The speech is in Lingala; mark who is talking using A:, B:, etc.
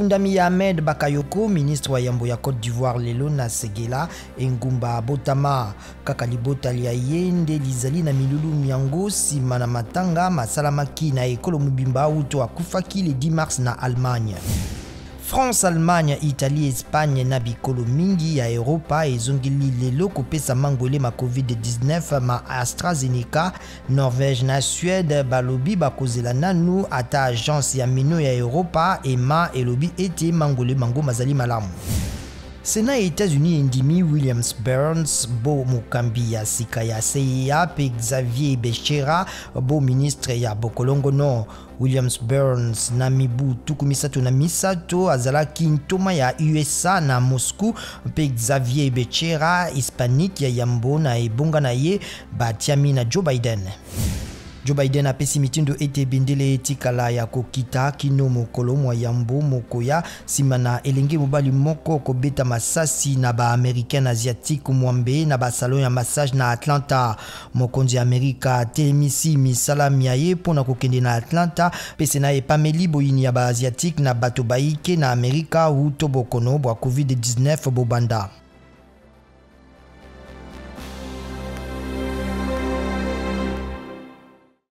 A: Bokundami ya Ahmed Bakayoko, ministre wa yambo ya Côte d'Ivoire lelo na Seguela, engumba abotama. Kaka libota lya ye nde lizali na milulu myango nsima na matanga masalamaki na ekolo mobimba wuto akufaki le 10 mars na Allemagne. France, Allemagne, Italie, Espagne na bikolo mingi ya Europa ezongeli lelo kopesa mangwele ma COVID-19 ma AstraZeneca. Norvège na Suède balobi bakozela nanu ata agence ya mino ya Europa EMA elobi ete mangwele mango mazali malamu. Senat ya Etats-Unis endimi Williams Burns bo mokambi ya sika ya CIA mpe Xavier Becerra bo ministre ya bokolongono. Williams Burns na mibu 33 azalaki ntoma ya USA na Moscou mpe Xavier Becerra hispanique ya yambo na ebonga na ye batiami na Joe Biden. Joe Biden apesi mitindo ete bendele etikala ya kokita kino mokolo mwa yambo mokoya nsima na elenge mobali moko kobeta masasi na ba Americain asiatique mwambe na ba salon ya massage na Atlanta. Mokonzi ya Amerika atelemisi misala mya ye mpo na kokende na Atlanta mpe Sena epameli boyini ya ba asiatique na bato baike na Amerika wuto bokono bwa COVID-19 bobanda.